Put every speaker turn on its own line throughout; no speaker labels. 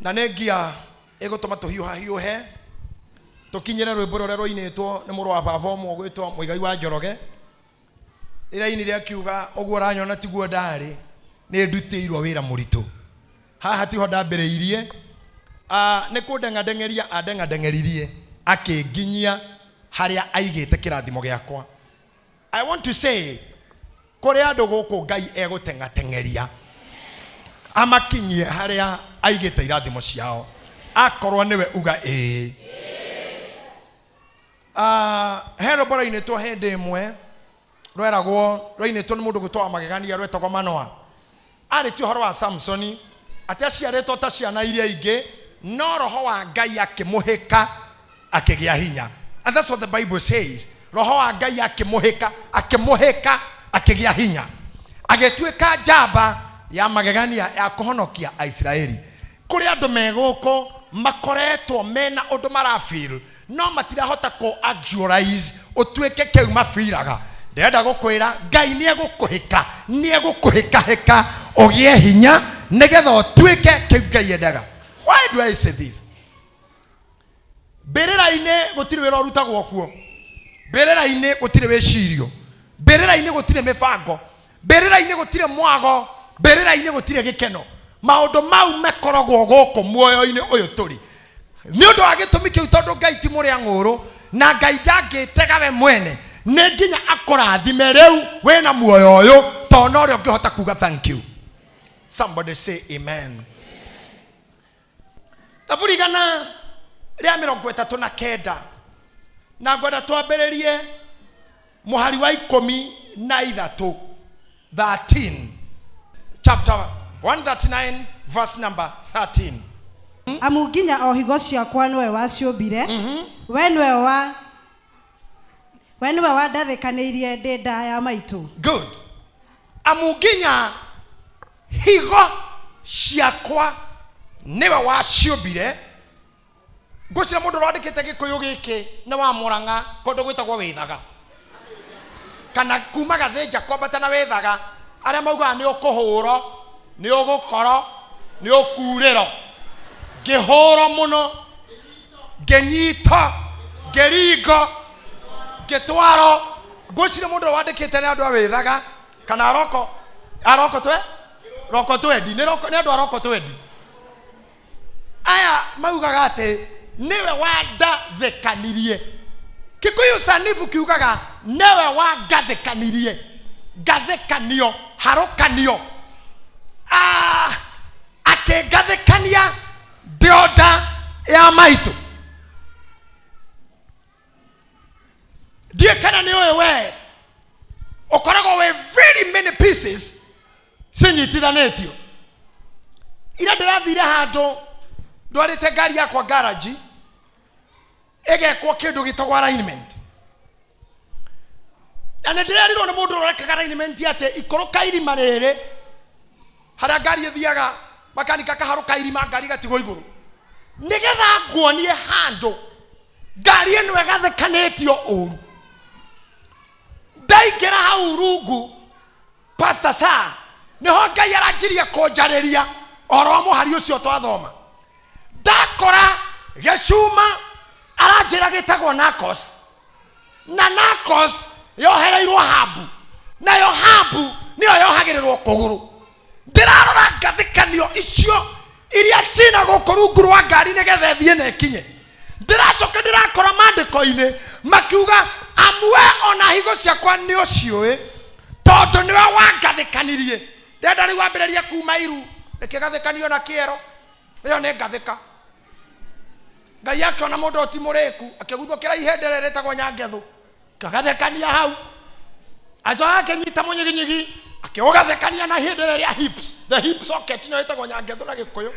Na nĩ ngia ĩgũtũma tũhiũhahiũhe tũkinyĩre rwĩmbo rũrĩa rwainĩtwo nĩ mũrũ wa baba ũmwe ũgwĩtwo Mũigai wa Njoroge. Rĩrĩa ainire akiuga ũguo ũranyona tiguo ndarĩ, nĩ ndutĩirwo wĩra mũritũ. Haha tiho ndambĩrĩirie, ah, nĩ kũndeng'adeng'eria andeng'adeng'eririe akĩnginyia harĩa aigĩte kĩrathimo gĩakwa. I want to say kũrĩ andũ gũkũ Ngai egũteng'ateng'eria amakinyie harĩa aigĩte irathimo ciao, akorwo nĩwe uga ĩĩ. Ah, he rwĩmbo rwainĩtwo hĩndĩ ĩmwe rweragwo rwainĩtwo nĩ mũndũ gwĩtwo wa magegania rwetagwo Manoa. Arĩtie ũhoro wa Samsoni atĩ aciarĩtwo ta ciana iria ingĩ, no roho wa Ngai akĩmũhĩka akĩgĩa hinya. And that's what the Bible says. Roho wa Ngai akĩmũhĩka, akĩmũhĩka akĩgĩa hinya, agĩtuĩka njamba ya magegania ya kũhonokia Aisiraeli. Kũrĩ andũ me gũkũ makoretwo mena ũndũ marafeel no matirahota kũ actualize ũtuĩke kĩu mabiraga. Ndĩrenda gũkwĩra Ngai nĩ egũkũhĩka, nĩ egũkũhĩkahĩka ũgĩe hinya nĩgetha ũtuĩke kĩu Ngai endaga. Why do I say this? Mbĩrĩra-inĩ gũtirĩ wĩra ũrutagwo kuo, mbĩrĩra-inĩ gũtirĩ wĩcirio, mbĩrĩra-inĩ gũtirĩ mĩbango, mbĩrĩra-inĩ gũtirĩ mwago, mbĩrĩra-inĩ gũtirĩ gĩkeno. Maũndũ mau makoragwo gũkũ muoyo-inĩ ũyũ tũrĩ. Nĩ ũndũ wa gĩtũmi kĩu, tondũ Ngai ti mũrĩa ng'ũrũ na Ngai ndangĩtega we mwene, nĩ nginya akũrathime rĩu wĩna muoyo ũyũ, tondũ no rĩo ũngĩhota kuga thank you. Somebody say amen. Thaburi 139, na ngwenda twambĩrĩrie mũhari wa 13, 13, chapter 139 verse number 13.
Amu nginya o higo ciakwa nĩwe waciũmbire, we nĩwe wa we nĩwe wandathĩkanĩirie ndĩ nda ya maitũ.
Good. Amu nginya higo ciakwa nĩwe waciũmbire. Ngwĩciria mũndũ ũrĩa wandĩkĩte gĩkũyũ gĩkĩ nĩ wa Mũrang'a, kũndũ gwĩtagwo Wĩthaga, kana kuma Gathĩnja kwambata na Wĩthaga, arĩa maugaga nĩ ũkũhũro, nĩ ũgũkoro, nĩ ũkurĩro. Ngĩhũro mũno, ngĩnyito, ngĩringo, ngĩtwaro. Ngwĩciria mũndũ ũrĩa wandĩkĩte nĩ andũ a Wĩthaga kana aroko, aroko twe roko twendi, nĩ roko, nĩ andũ a roko twendi. Aya maugaga atĩ nĩwe wandathĩkanirie. Kikuyu sanifu kiugaga nĩwe wangathĩkanirie, ngathĩkanio, harũkanio. Ah, akĩngathĩkania ndĩ nda ya maitũ. Ndiũĩ kana nĩ ũĩ we ũkoragwo wĩ very many pieces cinyitithanĩtio. Ira ndĩrathire handũ ndwarĩte ngari yakwa garage ĩgekwo kĩndũ gĩtagwo alignment, na nĩ ndĩrerirwo nĩ mũndũ ũrekaga alignment atĩ ikũrũka irima rĩrĩ harĩa ngari ĩthiaga, makanika kaharũka irima ngari ĩgatigwo igũrũ, nĩgetha nguonie handũ ngari ĩno ĩgathĩkanĩtio ũru. Ndaingĩra hau rungu, Pastor Saa, nĩho Ngai aranjirie kũnjarĩria ũhoro wa mũhari ũcio twathoma. Ndakora gĩcuma aranjĩra gĩtagwo Narcos, na Narcos yohereirwo hambu, nayo hambu nĩyo yohagĩrĩrwo kũgũrũ. Ndĩrarora ngathĩkanio icio iria cina gũkũ rungu rwa ngari nĩgetha ĩthiĩ na ĩkinye. Ndĩracoka ndĩrakora maandĩko-inĩ makiuga amwe ona higo ciakwa nĩ ũciũĩ, tondũ nĩwe wangathĩkanirie. Ndĩrenda rĩu wambĩrĩrie kuma iru rĩkĩgathĩkanio na kĩero, ĩyo nĩ ngathĩka. Ngai akĩona mũndũ ũyũ ti mũrĩku, akĩguthũkĩra ihĩndĩ rĩrĩ rĩtagwo nyangethu, akĩgathĩkania hau. Acoka akĩnyita mũnyiginyigi, akĩũgathĩkania na ihĩndĩ rĩrĩa rĩa hips, the hip socket nĩyo ĩtagwo nyangethu na Gĩkũyũ.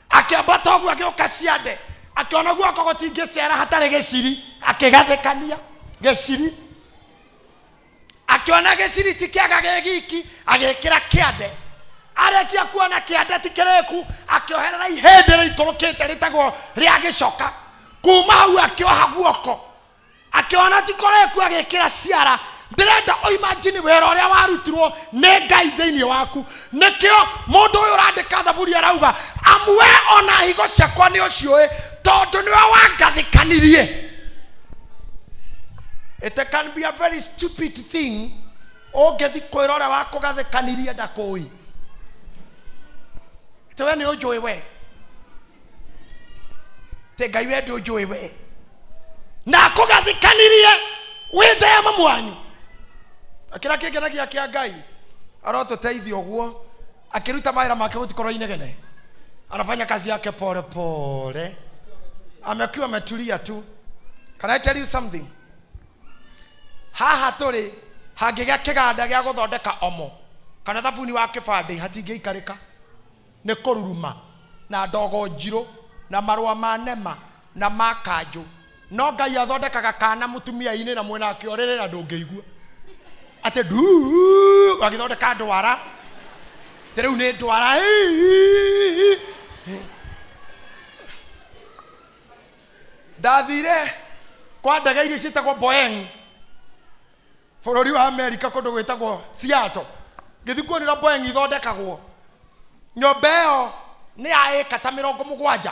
Akĩambata ũguo agĩũka ciande, akĩona guoko gũtingĩcera hatarĩ gĩciri, akĩgathĩkania gĩciri. Akĩona gĩciri ti kĩaga gĩ giki, agĩkĩra kĩande. Arĩkia kuona kĩande ti kĩrĩku, akĩoherera ihĩndĩ rĩikũrũkĩte rĩtagwo rĩa gĩcoka. Kuma hau akĩoha guoko, akĩona ti kũrĩku, agĩkĩra ciara. Ndĩrenda ũimagine wĩra ũrĩa warutirwo nĩ Ngai thĩinĩ waku. Nĩkĩo mũndũ ũyũ ũrandĩka thaburi arauga, amu we ona higo ciakwa nĩ ũciũĩ, tondũ nĩwe wangathĩkanirie. It can be a very stupid thing ũngĩthi kwĩra ũrĩa wakũgathĩkanirie ndakũĩ. Atĩ we nĩ ũnjũĩ we, Atĩ Ngai we ndũnjũĩ we, na akũgathĩkanirie wĩ nda ya mamu wanyu. Na kĩrĩa kĩngenagia kĩa Ngai arotũteithia ũguo, akĩruta mawĩra make gũtikorwo inegene, anafanya kazi yake pole pole, amekiwa ametulia tu. Can I tell you something? Haha tũrĩ hangĩgĩa kĩganda gĩa gũthondeka omo kana thabuni wa kĩbandĩ, hatingĩikarĩka nĩ kũruruma na ndogo njirũ na marũa ma nema na ma kanjũ. No Ngai athondekaga kana mũtumia-inĩ na mwena akĩorĩrĩ na ndũngĩigua atĩ nduu agĩthondeka ndwara, atĩ rĩu nĩ ndwara. Ndathire kwa ndege iria ciĩtagwo Boeing bũrũri wa Amerika, kũndũ gwĩtagwo Seattle, ngĩthiĩ kuonera Boeing ithondekagwo. Nyũmba ĩyo nĩ ya ĩka ta 70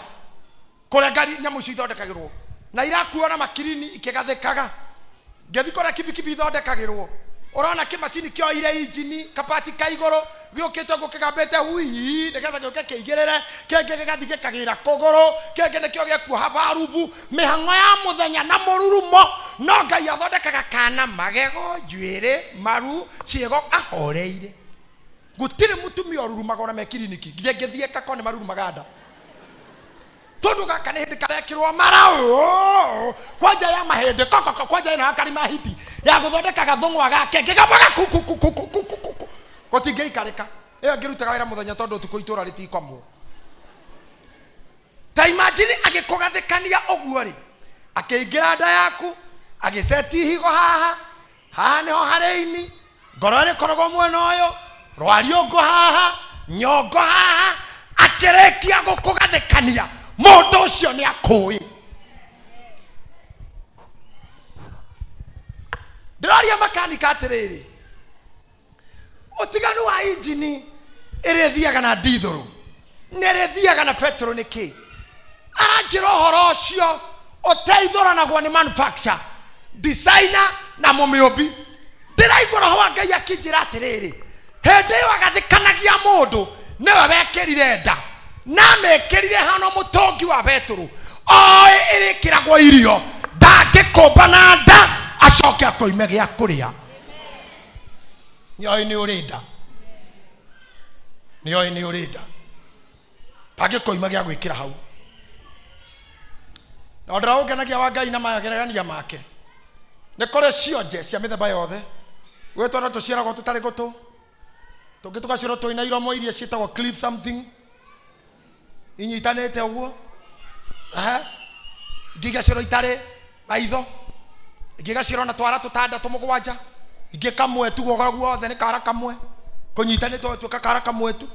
kũrĩa ngari nyamũ icio ithondekagĩrwo, na irakuo na makirini ikĩgathĩkaga. Ngĩthiĩ kũrĩa kibikibi ithondekagĩrwo, ũrona kĩmacini kĩoire injini kabati ka igũrũ gĩũkĩte ũguo kĩgambĩte hui, nĩgetha gĩũke kĩigĩrĩre, kĩngĩ gĩgathiĩ gĩkagĩra kũgũrũ, kĩngĩ nĩkĩo gĩkuoha barubu, mĩhang'o ya mũthenya na mũrurumo. No Ngai athondekaga kana magego, njuĩrĩ, maru, ciĩgo ahoreire. Gũtirĩ mũtumia ũrurumaga ona me kiriniki, nginya ngĩthiĩ kako nĩ marurumaga nda, tondũ gaka nĩ hĩndĩ karekĩrwo mara kwanja ya mahĩndĩ kokoko, kwanja ĩno ya karima hiti ya gũthondeka gathũng'wa gake ngĩgambaga kukukukukukuku, gũtingĩikarĩka. Ĩyo ngĩrutaga wĩra mũthenya tondũ ũtukũ itũra rĩtikomwo. Ta imagine agĩkũgathĩkania ũguo rĩ, akĩingĩra nda yaku, agĩceti higo haha, haha nĩho harĩ ini, ngoro ĩrĩkoragwo mwena ũyũ, rwariũngũ haha, nyongo haha, akĩrĩkia gũkũgathĩkania, mũndũ ũcio nĩ akũĩ. Ndĩroria makanika atĩrĩrĩ, ũtiganu wa injini ĩrĩa ĩthiaga na ndithũrũ na ĩrĩa ĩthiaga na betũrũ nĩ kĩ? Aranjĩra ũhoro ũcio ũteithũranagwo nĩ manufacturer, designer na mũmĩũmbi. Ndĩraigua roho wa Ngai akĩnjĩra atĩrĩrĩ, hĩndĩ ĩyo agathĩkanagia mũndũ nĩwe wekĩrire nda na amĩkĩrire hano mũtũngi wa betũrũ oĩ ĩrĩkĩragwo irio, ndangĩkũmba na nda acoke akoime gĩa kũrĩa. Nĩoĩ nĩ ũrĩ nda, nĩoĩ nĩ ũrĩ nda, ndangĩkoima gĩa gwĩkĩra hau. Na ũndũ ũrĩa ũngenagia wa Ngai na mageregania make, nĩ kũrĩ cionje cia mĩthemba yothe. Gwĩ twana tũciaragwo tũtarĩ gũtũ, tũngĩ tũgaciarwo twĩna iromo iria ciĩtagwo clip something inyitanĩte ũguo. Aha. Ingĩ igaciarwo itarĩ maitho, ingĩ igaciarwo na twara tũtandatũ mũgwanja, ingĩ kamwe tu, guoko guothe nĩ kara kamwe kũnyitanĩte ũgatuĩka kara kamwe tu.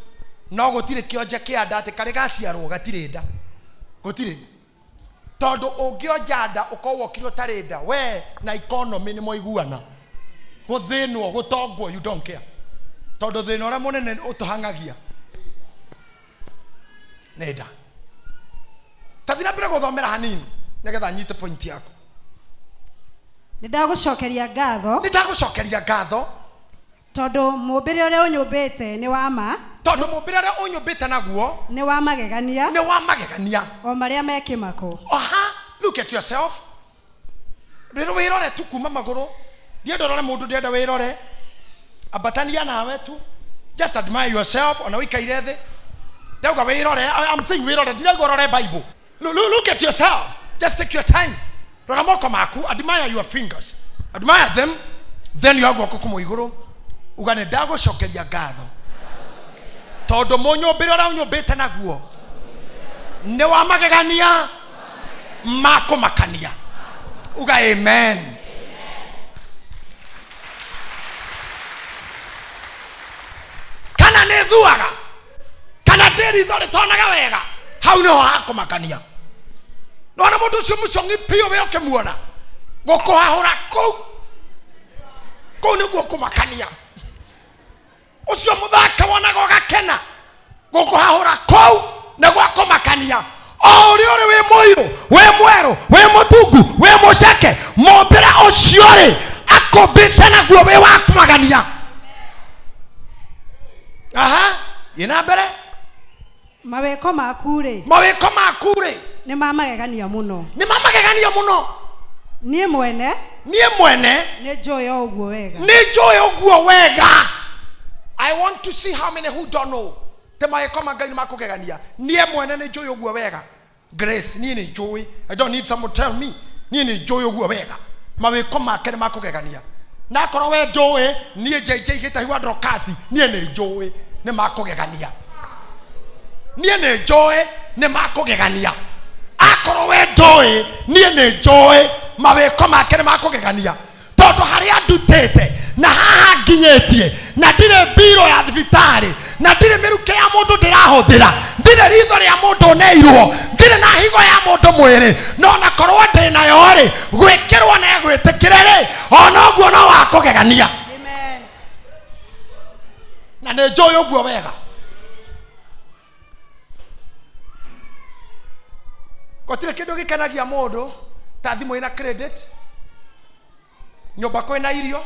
No gũtirĩ kĩonje kĩa nda atĩ karĩ gaciarwo gatirĩ nda, gũtirĩ. Tondũ ũngĩonja nda ũkorwo wokire ũtarĩ nda, we na economy nĩ mwaiguana, gũthĩnwo gũtongwo you don't care, tondũ thĩna ũrĩa mũnene ũtũhang'agia nĩ nda. Tathi na mbere gũthomera hanini nĩgetha nyite point yaku.
Nĩ ndagũcokeria ngatho.
Nĩ ndagũcokeria ngatho.
Tondũ mũũmbĩre ũrĩa ũnyũmbĩte nĩ wa ma.
Tondũ mũũmbĩre ũrĩa ũnyũmbĩte naguo
nĩ wa magegania.
Nĩ wa magegania.
O marĩa me kĩmako.
Oha, look at yourself. Rĩrĩ wĩrore tu kuma magũrũ, ndienda ũrore mũndũ, ndĩrenda wĩrore, ambatania nawe tu, just admire yourself. Ona ũikaire thĩ, ndauga wĩrore. I'm saying wĩrore, ndirauga ũrore Bible. Look at yourself, just take your time, rora moko maku, admire your fingers, admire them, then yoa guoko kumwe igũrũ uga, nĩ ndagũcokeria ngatho tondũ mũnyũmbĩre ũrĩa ũnyũmbĩte naguo nĩ wa magegania ma kũmakania. Uga amen. Kana nĩ thuaga, kana ndĩ ritho rĩtonaga wega, hau nĩho hakũmakania. Nona mũndũ ũcio mũcong'i biũ, we ũkĩmuona gũkũhahũra kũu. Kũu nĩguo kũmakania. Ũcio mũthaka wonaga ũgakena, gũkũhahũra kũu nĩ gwa kũmakania. O ũrĩa ũrĩ wĩ mũirũ, wĩ mwerũ, wĩ mũtungu, wĩ mũceke, mũmbĩre ũcio rĩ akũmbĩte naguo wĩ wa kũmagania. Aha, thiĩ na mbere.
Mawĩko maku-rĩ,
Mawĩko maku-rĩ,
nĩ ma magegania mũno.
Nĩ ma magegania mũno.
Niĩ mwene
Niĩ mwene
nĩ njũĩ o ũguo wega.
Nĩ njũĩ ũguo wega. I want to see how many who don't know te mawĩko ma Ngai nĩ makũgegania. Niĩ mwene nĩ njũĩ ũguo wega. Grace, niĩ nĩ njũĩ. I don't need someone to tell me. Niĩ nĩ njũĩ ũguo wega, mawĩko make nĩ makũgegania. Na akorwo we ndũĩ, niĩ JJ Gĩtahi wa Dorokasi, niĩ nĩ njũĩ nĩ makũgegania. Niĩ nĩ njũĩ nĩ makũgegania. Akorwo we ndũĩ, niĩ nĩ njũĩ mawĩko make nĩ makũgegania, tondũ harĩa ndutĩte na haha nginyĩtie, na ndirĩ mbiro ya thibitarĩ, na ndirĩ mĩrukĩ ya mũndũ ndĩrahũthĩra, ndirĩ ritho rĩa mũndũ neirwo, ndirĩ na higo ya mũndũ mwĩrĩ, no na korwo ndĩ nayo rĩ, gwĩkĩrwo na egwĩtĩkĩre rĩ, ona ũguo no wa kũgegania.
Amen.
Na nĩ njũĩ ũguo wega. Gũtirĩ kĩndũ gĩkenagia mũndũ ta thimũ ĩna credit, nyũmba kwĩna irio,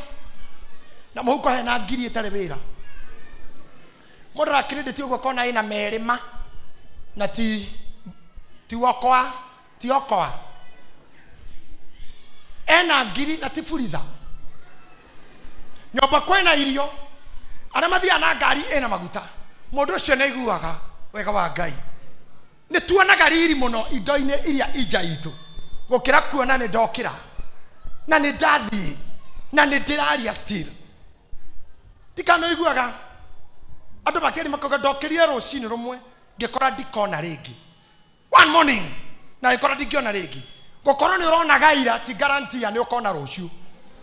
na mũhuko hena ngiri ĩtarĩ wĩra. Mũndũ ara credit ũguo kona ĩna merĩ ma na ti wokoa, ti okoa, ena ngiri na ti fuliza, nyũmba kwĩna irio, arĩa mathiaga na ngari ĩna maguta, mũndũ ũcio nĩ aiguaga wega wa Ngai. Nĩ tuonaga riri mũno indo-inĩ iria inja itũ gũkĩra kuona nĩ ndokĩra na nĩ ndathiĩ na nĩ ndĩraria still. Ndikana ũiguaga andũ makĩria makauga, ndokĩrire rũcinĩ rũmwe ngĩkora ndikona rĩngĩ. One morning na ngĩkora ndingĩona rĩngĩ. Gũkorwo nĩ ũronaga ira ti guarantee ya nĩ ũkona rũciũ.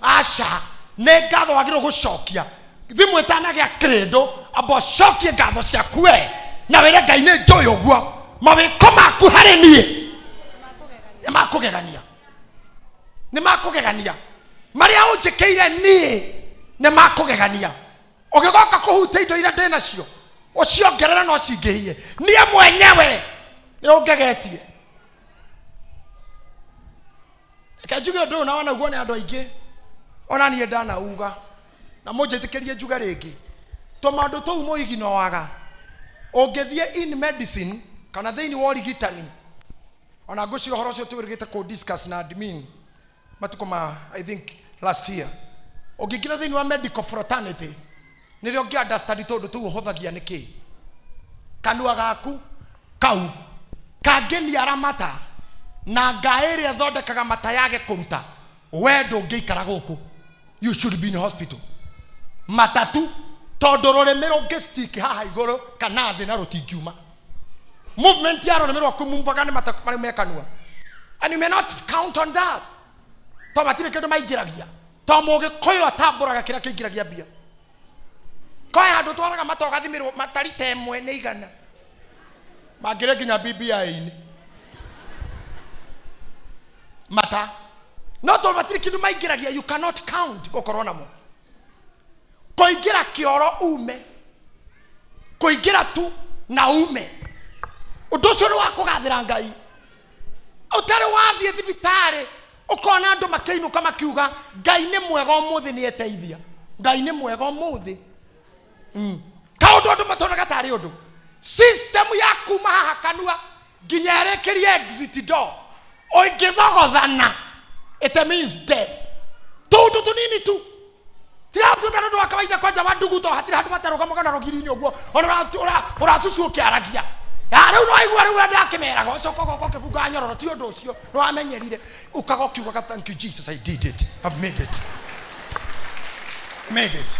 Aca, nĩ ngatho wagĩrĩirwo gũcokia. Thimũ ĩtanagĩa kĩrĩndũ, amba ũcokie ngatho ciaku we na wĩre Ngai nĩ njũĩ ũguo, mawĩko maku harĩ niĩ nĩ makũgegania, nĩ makũgegania, marĩa ũnjĩkĩire niĩ nĩ makũgegania. Ũgĩgoka kũhutia indo iria ndĩ nacio ũciongerere no cingĩhie, niĩ mwenyewe nĩ ũngegetie. Reke njuge ũndũ ũyũ na wanaugwo nĩ andũ aingĩ, ona niĩ ndanauga na mũnjĩtĩkĩrie njuge rĩngĩ. Tũmaũndũ tũu mũiginoaga, ũngĩthiĩ in medicine kana thĩinĩ wa ũrigitani, ona ngwĩciria ũhoro ũcio twĩrĩgĩte kũ discuss na admin matukũ ma, I think, last year. Ũngĩingĩra thĩinĩ wa medical fraternity nĩrĩo ũngĩ understand tũndũ tũu ũhũthagia nĩkĩ. Kanua gaku kau kangĩniara mata na ngaĩ ĩrĩa ĩthondekaga mata yage kũruta, we ndũngĩikara gũkũ, you should be in hospital matatu, tondũ rũrĩmĩ rũngĩ stick haha igũrũ kana thĩ na rũtingiuma. Movement ya rũrĩmĩ rwaku mumvaga nĩ mata marĩa me kanua, and you may not count on that, to matirĩ kĩndũ maingĩragia, to mũgĩkũyũ atambũraga kĩrĩa kĩingĩragia mbia. Koe handũ twaraga mata ũgathimĩrwo matarita ĩmwe nĩ 100, mangĩrĩ nginya BBI-inĩ mata, no tondũ matirĩ kĩndũ maingĩragia, you cannot count gũkorwo namo. Kũingĩra kĩoro ume, kũingĩra tu na ume, ũndũ ũcio nĩ wa kũgathĩra Ngai. Ũtarĩ wathiĩ thibitarĩ ũkona andũ makĩinũka makiuga, Ngai nĩ mwega ũmũthĩ nĩ eteithia, Ngai nĩ mwega ũmũthĩ. Kaũndũ andũ matonaga tarĩ ũndũ, system ya kuma haha kanua nginya ĩrĩkĩrie exit door, ũngĩthogothana it means death. Tũũndũ tũnini tu tiga tuta nĩ ũndũ wa kawaida, kwanja wa ndugu, to hatirĩ handũ matarũgamaga na rũgiri-inĩ ũguo, ona ũracucu ũkĩaragia ya rĩu no aigua rĩu ũrĩa ndakĩmeraga, ũcoka ũgoka ũkĩbungaga nyororo. Ti ũndũ ũcio nĩ wamenyerire, ũkaga ũkiugaga, "Thank you Jesus, I did it, I've made it, made it."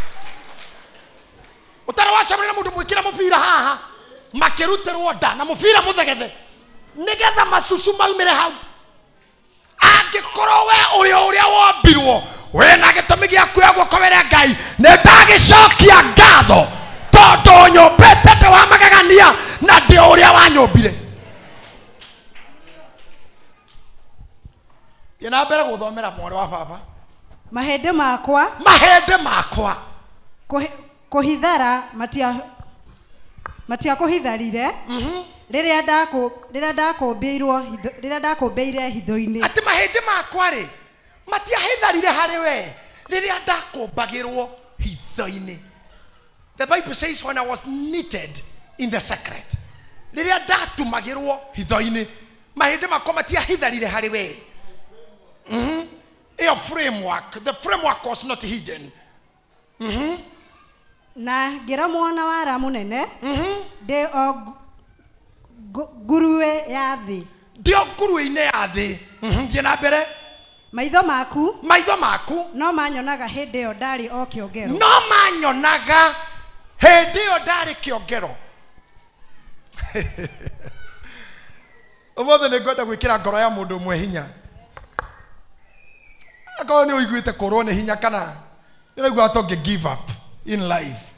Ũtarĩ wacemania na mũndũ mwĩkĩre mũbira haha makĩrutĩrwo nda na mũbira mũthegethe nĩgetha macucu maumĩre hau. Angĩkorwo we ũrĩ o ũrĩa wombirwo, wĩna gĩtũmi gĩa kuoya guoko wĩre Ngai, nĩ ndagĩcokia ngatho tondũ nyũmbĩte ndĩ wa magegania na ndĩ o ũrĩa wanyũmbire. Thiĩ na mbere gũthomera, mwarĩ wa baba.
Mahĩndĩ makwa
Mahĩndĩ makwa
kũhithara matiakũhitharire rĩrĩa rĩrĩa ndakũmbĩirwo rĩrĩa ndakũmbĩire hitho-inĩ.
Atĩ mahĩndĩ makwa rĩ matiahitharire harĩ we rĩrĩa ndakũmbagĩrwo hitho-inĩ. The Bible says when I was knitted in the secret, rĩrĩa ndatumagĩrwo hitho-inĩ, mahĩndĩ makwa matiahitharire harĩ we. Ĩyo framework, the framework was not hidden.
Na ngĩramwo na wara mũnene ndĩ o nguruĩ ya thĩ.
Ndĩ o nguruĩ-inĩ ya thĩ. Thiĩ na mbere.
Maitho maku
Maitho maku
no manyonaga hĩndĩ ĩyo ndarĩ o kĩongero.
No manyonaga hĩndĩ ĩyo ndarĩ kĩongero. Ũmũthĩ nĩ ngwenda gwĩkĩra ngoro ya mũndũ ũmwe hinya. Akorwo nĩ ũiguĩte kũrwo nĩ hinya kana nĩ ũraigua ta ũngĩ give up in life,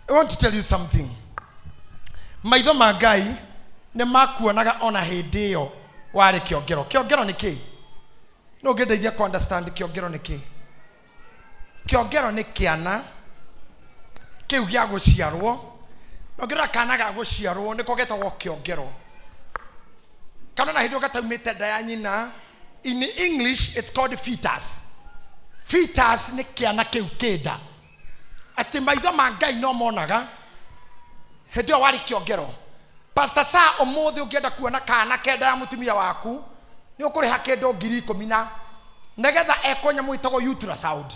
I want to tell you something. Maitho ma Ngai nĩ makuonaga ona hĩndĩ ĩyo warĩ kĩongero. Kĩongero nĩ kĩĩ? No ũngĩndeithia kũ understand kĩongero nĩ kĩĩ? Kĩongero nĩ kĩana kĩu gĩa gũciarwo. Na ũngĩrora kana ga gũciarwo nĩko getagwo kĩongero, kana na hĩndĩ ĩyo gataumĩte nda ya nyina. In English it's called fetus. Fetus nĩ kĩana kĩu kĩnda. Atĩ maitho ma Ngai no monaga hĩndĩ ĩyo warĩ kĩongero. Pastor, sa ũmũthĩ ũngĩenda kuona kana kenda ya mũtumia waku, nĩ ũkũrĩha kĩndũ 10,000 na nĩgetha ekwo nyamũ ĩtagwo ultrasound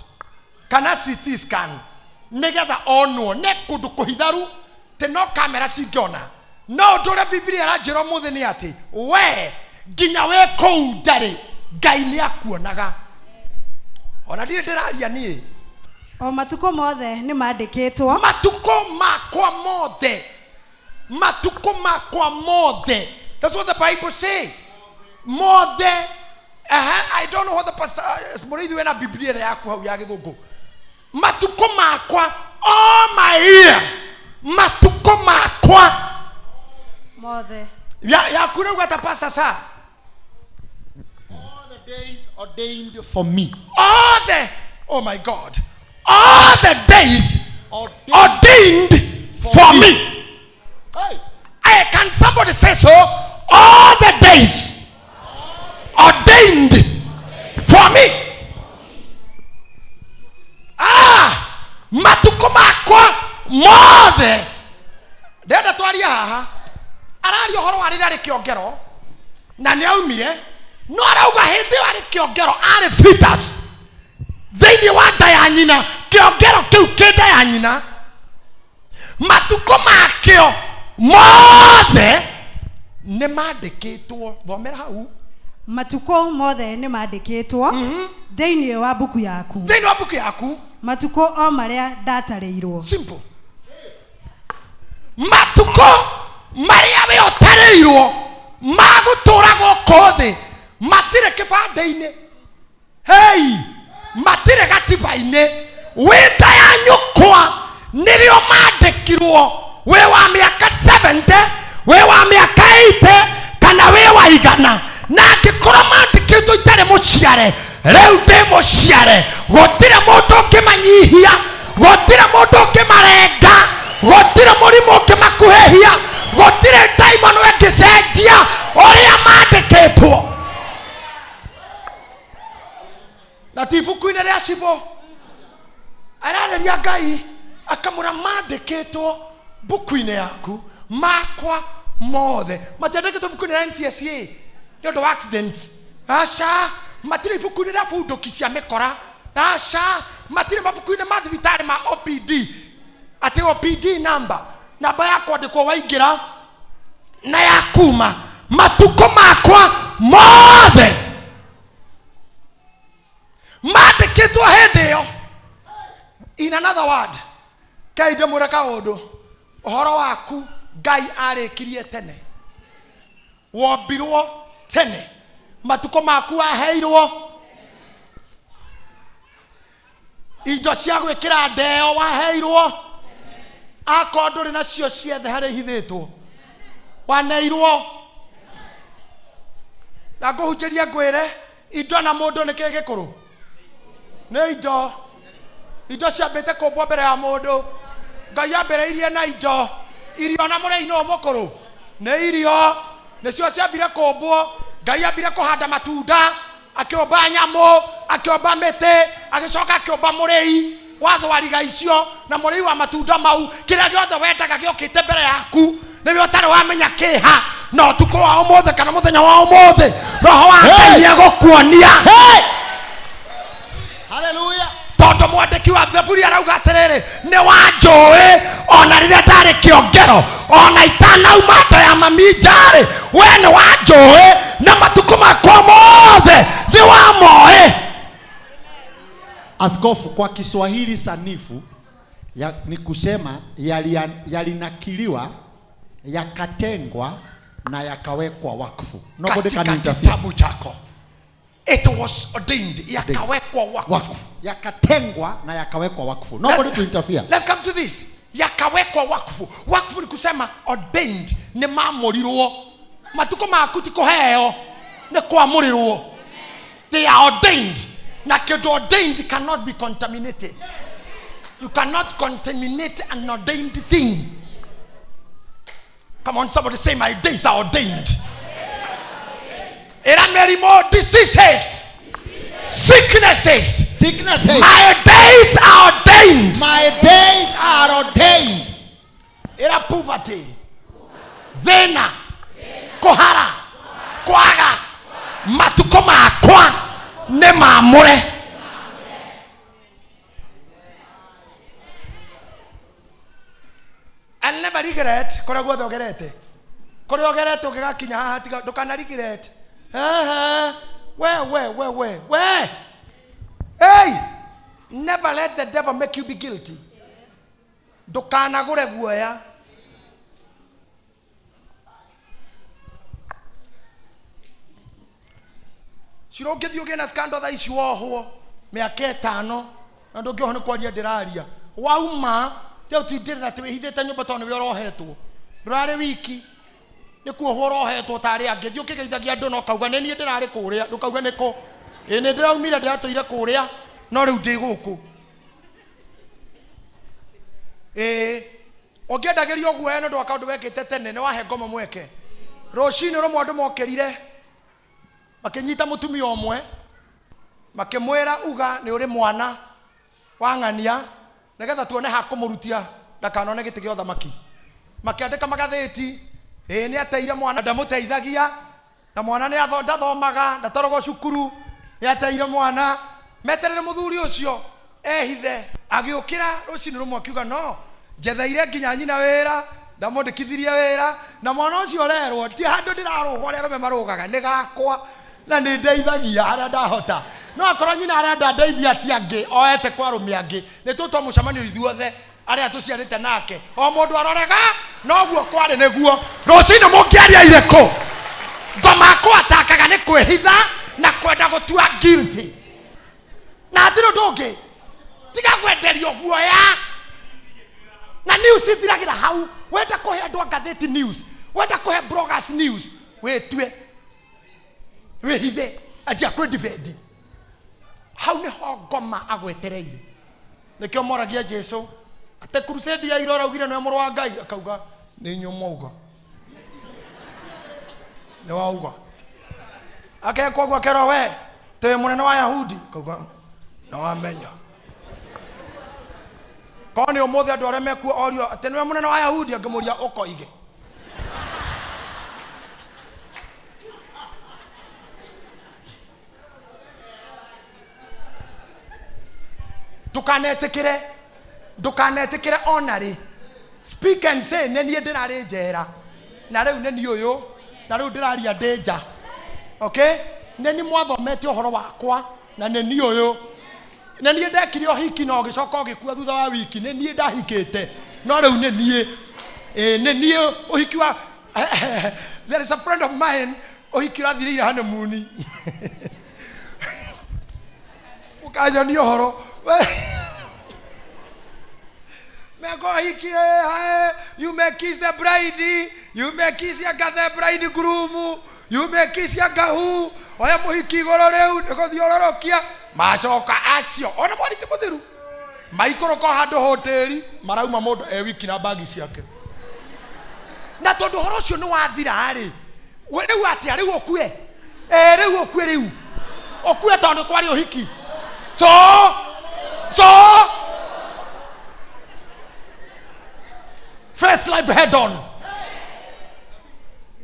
kana CT scan, nĩgetha onwo nĩ kũndũ kũhitharu tĩ no kamera cingĩona. No ũndũ ũrĩa Bibilia ĩranjĩra ũmũthĩ nĩ atĩ we nginya wĩ kũu ndarĩ, Ngai nĩ akuonaga. Ona ndirĩ ndĩraria niĩ.
O matukũ mothe nĩ mandĩkĩtwo.
Matukũ makwa mothe, matukũ makwa mothe. That's what the Bible say. Mothe. I don't know what the pastor mũrĩithi wĩna Biblia ĩrĩa yaku hau ya gĩthũngũ. Matukũ makwa, all my years, matukũ makwa
mothe.
Ya yaku rĩu gata, pastor sa.
All the days ordained for me.
All the, oh my God, all the days
Ordained.
Ordained for me.
Hey.
Hey, can somebody say so? All the days ordained for me. Ah, matukũ makwa mothe. Ndĩrenda twarie haha. Araria ũhoro wa rĩrĩa arĩ kĩongero na nĩ aumire, no arauga hĩndĩ ĩyo arĩ kĩongero, arĩ fetus thĩinĩ wa nda ya nyina, kĩongero kĩu kĩ nda ya nyina, matukũ makĩo mothe nĩ mandĩkĩtwo. Thomera hau.
Matukũ mothe nĩ mandĩkĩtwo thĩinĩ wa mbuku yaku.
Thĩinĩ wa mbuku yaku.
Matukũ o marĩa ndatarĩirwo.
Simple. Matukũ marĩa we ũtarĩirwo ma gũtũũra gũkũ thĩ matirĩ kĩbandĩ-inĩ, hei, matirĩ gatiba-inĩ. Wĩ nda ya nyũkwa nĩrĩo mandĩkirwo. Wĩ wa mĩaka 70, wĩ wa mĩaka 80, kana wĩ wa 100, na angĩkorwo mandĩkĩtwo itarĩ mũciare, rĩu ndĩ mũciare, gũtirĩ mũndũ ũngĩmanyihia, gũtirĩ mũndũ ũngĩmarenga, gũtirĩ mũrimũ ũngĩmakuhĩhia, gũtirĩ ndaimono ĩngĩcenjia ũrĩa mandĩkĩtwo. Na ti ibuku-inĩ rĩa cibũ ararĩria Ngai akamũra mandĩkĩtwo mbuku-inĩ yaku makwa mothe. Matiandĩkĩtwo ibuku-inĩ rĩa NTSA nĩ ũndũ wa accidents, aca. Matirĩ ibuku-inĩ rĩa bunduki cia mĩkora, aca. Matirĩ mabuku-inĩ ma thibitarĩ ma OPD, atĩ OPD number, namba ya kwandĩkwo waingĩra na ya kuma. Matukũ makwa mothe mandĩkĩtwo hĩndĩ ĩyo. In another word, kai ndĩmwĩre kaũndũ, ũhoro waku Ngai arĩkirie tene, wombirwo tene, matukũ maku waheirwo, indo cia gwĩkĩra ndeo waheirwo, akorwo ndũrĩ nacio ciethe harĩa ihithĩtwo, waneirwo. Na ngũhunjĩrie ngwĩre indo na mũndũ nĩ kĩ gĩkũrũ. Nĩ indo. Indo ciambĩte kũmbwo mbere ya mũndũ. Ngai ambĩrĩirie na indo. Irio na mũrĩi nũ mũkũrũ. Nĩ irio. Nĩcio ciambire kũmbwo. Ngai ambire kũhanda matunda, akĩũmba nyamũ, akĩũmba mĩtĩ, agĩcoka akĩũmba mũrĩi wa thwariga icio na mũrĩi wa matunda mau. Kĩrĩa gĩothe wendaga gĩokĩte mbere yaku nĩwe ũtarĩ wamenya kĩha. Na ũtukũ wa ũmũthĩ kana mũthenya wa ũmũthĩ, Roho wa Ngai nĩegũkuonia.
Hallelujah.
Tondũ mwandĩki wa Thaburi arauga atĩrĩrĩ, nĩ wanjũĩ ona rĩrĩa ndarĩ kĩongero, ona itanauma nda ya mami njarĩ, we nĩ wanjũĩ na matukũ makwa mothe nĩ wamoĩ.
Askofu, kwa Kiswahili sanifu ya, ni kusema yalinakiliwa, yakatengwa na yakawekwa wakfu. Nobody can
Katika
interfere.
kitabu chako it was ordained, yakawekwa wakfu.
Wakfu. Yakatengwa na yakawekwa wakfu. Nobody to interfere.
Let's come to this. Yakawekwa wakfu. Wakfu ni kusema ordained, ni maamũrirwo. Matukũ maku ti kũheo, nĩ kwamũrĩrwo. They are ordained. Na kĩndũ ordained cannot be contaminated. You cannot contaminate an ordained thing. Come on, somebody say, my days are ordained. Ĩra mĩrimũ, diseases, sicknesses.
Sicknesses.
My days are ordained.
My days are ordained.
Ĩra poverty, thĩna, kũhara, kwaga, matukũ makwa nĩ maamũre. I'll never regret kũrĩa guothe ũgerete, kũrĩa ũgerete ũgĩgakinya haha, tiga ndũkana regret. Ehe, we we we we we, hey, never let the devil make you be guilty. Ndũkanagũre guoya. Cira ũngĩthiĩ ũgĩe na scandal thaa ici wohwo mĩaka 5, na ndũngĩohwo nĩ kwaria ndĩraria. Wauma te ũtindĩrĩra atĩ wĩhithĩte nyũmba tondũ nĩwe ũrohetwo. Ndũrarĩ wiki, nĩ kuohwo ũrohetwo ta arĩa angĩ. Thiĩ ũkĩgeithagia andũ na ũkauga nĩ niĩ ndĩrarĩ kũrĩa, ndũkauge nĩ kũ. Ĩ nĩ ndĩraumire, ndĩratũire kũrĩa, no rĩu ndĩ gũkũ. Ĩ ũngĩendagĩrio guoya nĩ ũndũ wa kaũndũ wekĩte tene, nĩ wahe ngoma mweke. Rũcinĩ rũmwe andũ mokĩrire makĩnyita mũtumia ũmwe, makĩmwĩra uga nĩ ũrĩ mwana wa ng'ania, nĩgetha tuone ha kũmũrutia ndakanone gĩtĩ gĩa ũthamaki. Makĩandĩka magathĩti, ĩ nĩ ateire mwana, ndamũteithagia, na mwana nĩ ndathomaga, ndatwaragwo cukuru, nĩ ateire mwana. Meterere mũthuri ũcio ehithe. Agĩũkĩra rũcinĩ rũmwe akiuga no njetheire nginya nyina wĩra, ndamwandĩkithirie wĩra, na mwana ũcio ũrerwo ti handũ ndĩrarũga ũrĩa arũme marũgaga, nĩ gakwa na nĩ ndeithagia harĩa ndahota. No akorwo nyina arenda ndeithia acio angĩ, oete kwa arũme angĩ, nĩ tũtwa mũcemanio ithuothe arĩa tũciarĩte nake, o mũndũ arorega noguo kwarĩ nĩguo. Rũcinĩ mũngĩaria irĩkũ? Ngoma kwatakaga nĩ kwĩhitha na kwenda gũtua guilty. Na hatirĩ ũndũ ũngĩ tiga kwenderio guoya. Na news ithiragĩra hau. Wenda kũhe andũ a ngathĩti news, wenda kũhe bloggers news, wĩtue wĩhithe, anjia kwĩ-defend. Hau nĩho ngoma agwetereire. Nĩkĩo moragia Jesu atĩ crusade ya ira ũraugire nĩwe mũrũ wa Ngai, akauga nĩ inyuĩ mwauga, nĩ wauga. Akekwo ũguo akerwo we tĩ mũnene wa Yahudi, akauga na wamenya. Korwo nĩ ũmũthĩ andũ arĩa mekuo orio atĩ nĩwe mũnene wa Yahudi, angĩmũria ũkoige. Ndũkanetĩkĩre, ndũkanetĩkĩre ona rĩ. Speak and say, nĩ niĩ ndĩrarĩ njera, na rĩu nĩ niĩ ũyũ, na rĩu ndĩraria ndĩ nja. Okay? Nĩ niĩ mwathomete ũhoro wakwa, na nĩ niĩ ũyũ. Nĩ niĩ ndekire ũhiki na ũgĩcoka ũgĩkua thutha wa wiki, nĩ niĩ ndahikĩte, no rĩu nĩ niĩ. Ĩ, nĩ niĩ ũhiki wa There is a friend of mine, ũhiki ũrathirĩire honeymoon. Ũkanyonia ũhoro. Meko hiki, you may kiss the bride, you may kiss anga the bridegroom, you may kiss anga who. Oya mũhiki igũrũ rĩu, nĩ gũthiũrũrũkia. Macoka acio ona mwari ti mũthiru maikũrũka o handũ hoteri marauma mũndũ e wiki na bagi ciake. Na tondũ ũhoro ũcio nĩ wathira rĩ, rĩu atĩa rĩu ũkue? Eh, rĩu ũkue, rĩu ũkue tondũ kwarĩ ũhiki. So face life head on,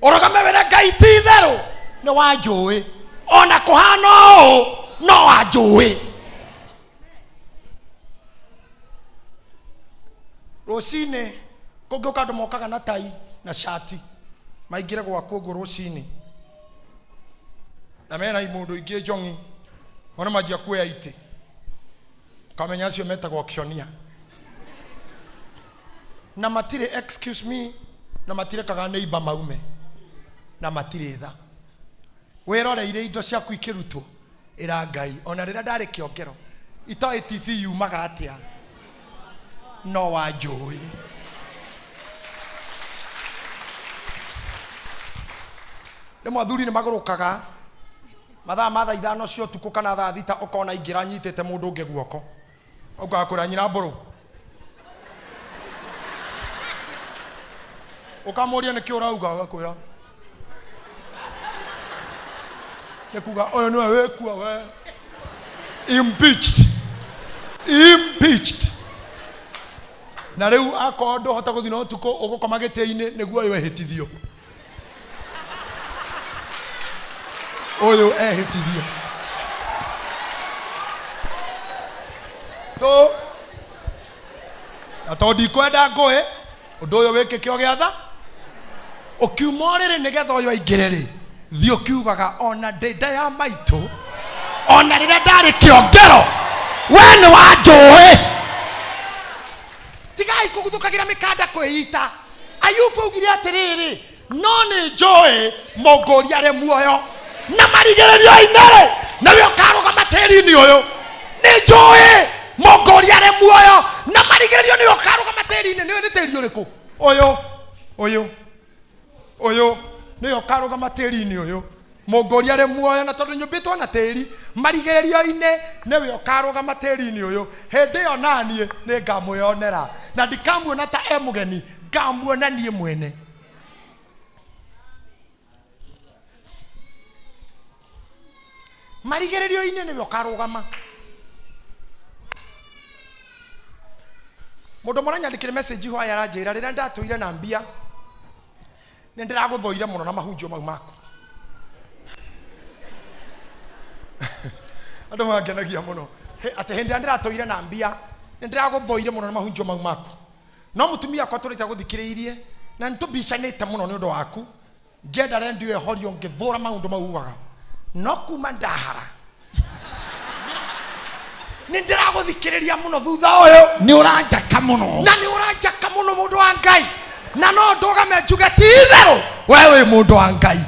ũrũgame wĩre Ngai ti itherũ nĩ wanjũĩ, ona kũhana ũũ no wanjũĩ. Rũcinĩ kũngĩũka andũ mokaga na tai na cati maingĩre gwaku ũguo rũcinĩ, na mena imũndũ ingĩ njong'i, one manjia kuoya itĩ, ũkamenya acio metagwo auctioneer na matirĩ, excuse me, na matirekaga neighbor maume na matirĩ tha. Wĩroreire indo ciaku ikĩrutwo, ĩra Ngai ona rĩrĩa ndarĩ kĩongero itoĩ TV yumaga atĩa, no wanjũĩ. Rĩmwe athuri nĩ magũrũkaga mathaa ma thaa 5 cia ũtukũ kana thaa 6, ũkona ingĩra anyitĩte mũndũ ũngĩ guoko, ũkaga kwĩra nyina mbũrũ, ũkamũria nĩkĩ ũrauga, agakwĩra nĩ kuga ũyũ nĩwe wĩkua we. Impeached, impeached. Na rĩu akorwo ndũhota gũthiĩ na ũtukũ, ũgũkoma gĩtĩ-inĩ nĩguo ũyũ ehĩtithio, ũyũ ehĩtithio. So na tondũ ndikwenda ngũĩ ũndũ ũyũ wĩkĩke ũgĩatha ũkiuma ũrĩrĩ nĩgetha ũyũ aingĩre rĩ, thiĩ ũkiugaga ona ndĩ nda ya maitũ, ona rĩrĩa ndarĩ kĩongero, we nĩ wanjũĩ. Tigai kũguthũkagĩra mĩkanda kwĩita. Ayubu augire atĩrĩrĩ, no nĩ njũĩ mũngũri arĩ muoyo na marigĩrĩrio-inĩ rĩ nĩwe ũkarũgama tĩri-inĩ ũyũ. Nĩ njũĩ mũngũri arĩ muoyo na marigĩrĩrio nĩwe ũkarũgama tĩri-inĩ. Nĩwe nĩ tĩri ũrĩkũ ũyũ? Ũyũ, ũyũ nĩwe ũkarũgama tĩri-inĩ ũyũ, mũngũri arĩ muoyo, na tondũ nyũmbĩtwo na tĩri, marigĩrĩrio-inĩ nĩwe ũkarũgama tĩri-inĩ ũyũ. Hĩndĩ ĩyo naniĩ nĩ ngamwĩonera na ndikamuona ta e mũgeni, ngamuona niĩ mwene. Marigĩrĩrio-inĩ nĩwe ũkarũgama. Mũndũ ũmwe aranyandĩkĩre message hwaĩ, aranjĩra rĩrĩa ndatũire na mbia nĩ ndĩragũthũire mũno na mahunjio mau maku. Andũ mangenagia mũno. Atĩ hĩndĩ ĩrĩa ndĩratũire na mbia nĩ ndĩragũthũire mũno na mahunjio mau maku, no mũtumia wakwa tũrĩte gũthikĩrĩirie na nĩ tũmbicanĩte mũno nĩ ũndũ waku, ngĩenda rendio ĩhorio ngĩthũra maũndũ mau ugaga, no kuma ndahara nĩ ndĩragũthikĩrĩria mũno thutha ũyũ.
Nĩ ũranjaka mũno.
Na nĩ ũranjaka mũno, mũndũ wa Ngai, na no ndũgame njuge ti itherũ we wĩ mũndũ wa Ngai.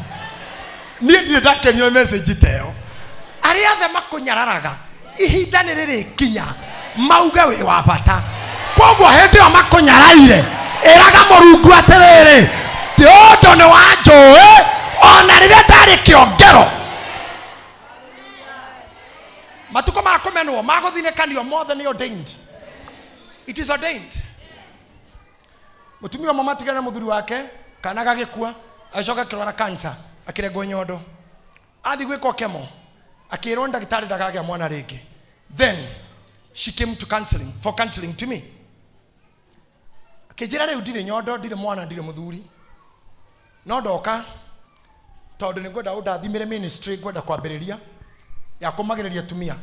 Niĩ ndirĩ ndakenio nĩ message ta ĩyo. Arĩa othe makũnyararaga, ihinda nĩ rĩrĩkinya mauge wĩ wa bata. Koguo hĩndĩ ĩyo makũnyaraire, ĩraga Mũrungu atĩrĩrĩ, ti ũndũ nĩ wanjũĩ ona rĩrĩa ndarĩ kĩongero. Matukũ ma kũmenwo, ma gũthinĩkanio mothe nĩ ordained, it is ordained. Mũtumia ũmwe matigana na mũthuri wake, kana gagĩkua, agĩcoka akĩrwara cancer, akĩrengwo nyondo, athiĩ gwĩkwo chemo, akĩrwo nĩ ndagĩtarĩ ndakagĩa mwana rĩngĩ. Then she came to counseling, for counseling to me, akĩnjĩra rĩu ndirĩ nyondo, ndirĩ mwana, ndirĩ mũthuri, no ndoka tondũ nĩ ngwenda ũndathimĩre ministry ngwenda kwambĩrĩria ya kũmagĩrĩria atumia.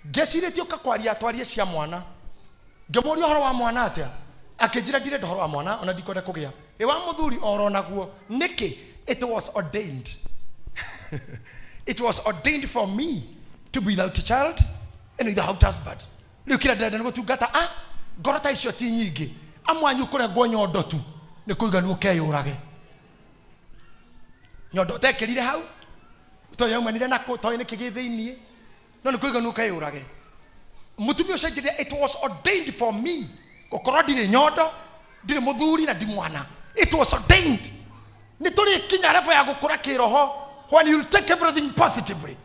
Ngecirĩtie ũka kwaria twarie cia mwana. Ngĩmũria ũhoro wa mwana atĩa, akĩnjĩra ndirenda ũhoro wa mwana ona ndikwenda kũgĩa. Ĩ wa mũthuri oro naguo nĩkĩ? It was ordained, it was ordained for me to be without a child and without husband. Rĩu kĩrĩa ndĩrenda nĩ gũtungata. A ngoro ta icio ti nyingĩ. Amwe anyu kũrengwo nyondo tu nĩ kũiganu ũkeyũrage. Nyondo ũtekĩrire hau, toĩ yaumanire nakũ, toĩ nĩkĩ gĩ thĩiniĩ, no nĩ kũiganu ũkeyũrage. Mũtumia ũcio anjĩrire it was ordained for me gũkorwo ndirĩ nyondo, ndirĩ mũthuri na ndi mwana. It was ordained. Nĩ tũrĩkinya level ya gũkũra kĩroho when you take everything positively.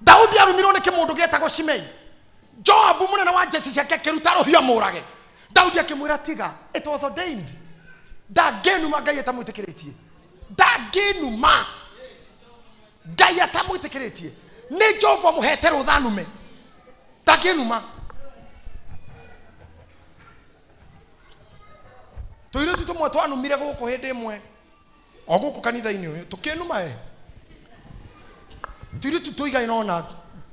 Daudi arumirwo nĩ kĩmũndũ gĩetagwo Shimei. Joabu mũnene wa njeci ciake akĩruta rũhiũ amũrage. Daudi akĩmwĩra tiga, it was ordained. Ndangĩnuma Ngai atamwĩtĩkĩrĩtie. Ndangĩnuma Ngai atamwĩtĩkĩrĩtie. Nĩ Jehova mũhete rũtha nume. Ndangĩnuma. Tũirĩtu tũmwe twanumire gũkũ hĩndĩ ĩmwe o gũkũ kanitha-inĩ ũyũ tũkĩnuma e tũirĩtu tũigaine ona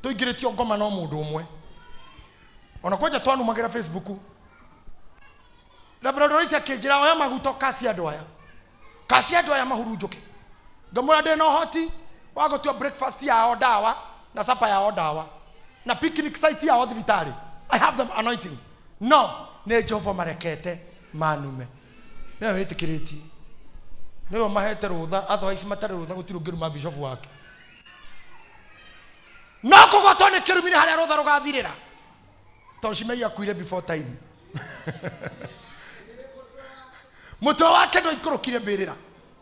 tũingĩrĩtio ngoma no mũndũ ũmwe ona kwanja twanumagĩra Facebook. Reverend Royce akĩnjĩra oya maguta ũkacie andũ aya, kacie andũ aya mahurunjũke. Ngamwĩra ndĩ na ũhoti wa gũtua breakfast yao ndawa na supper yao ndawa na picnic site yao thibitarĩ. I have them anointing. No nĩ Jehova marekete manume. Nĩwe wĩtĩkĩrĩtie, nĩwe mahete rũtha, otherwise matarĩ rũtha gũtirĩ ũngĩruma bishop wake. No kũgwatwo nĩ kĩrumi nĩ harĩa rũtha rũgathirĩra, tondũ Shimei akuire before time. Mũtwe wake ndwaikũrũkire mbĩrĩra,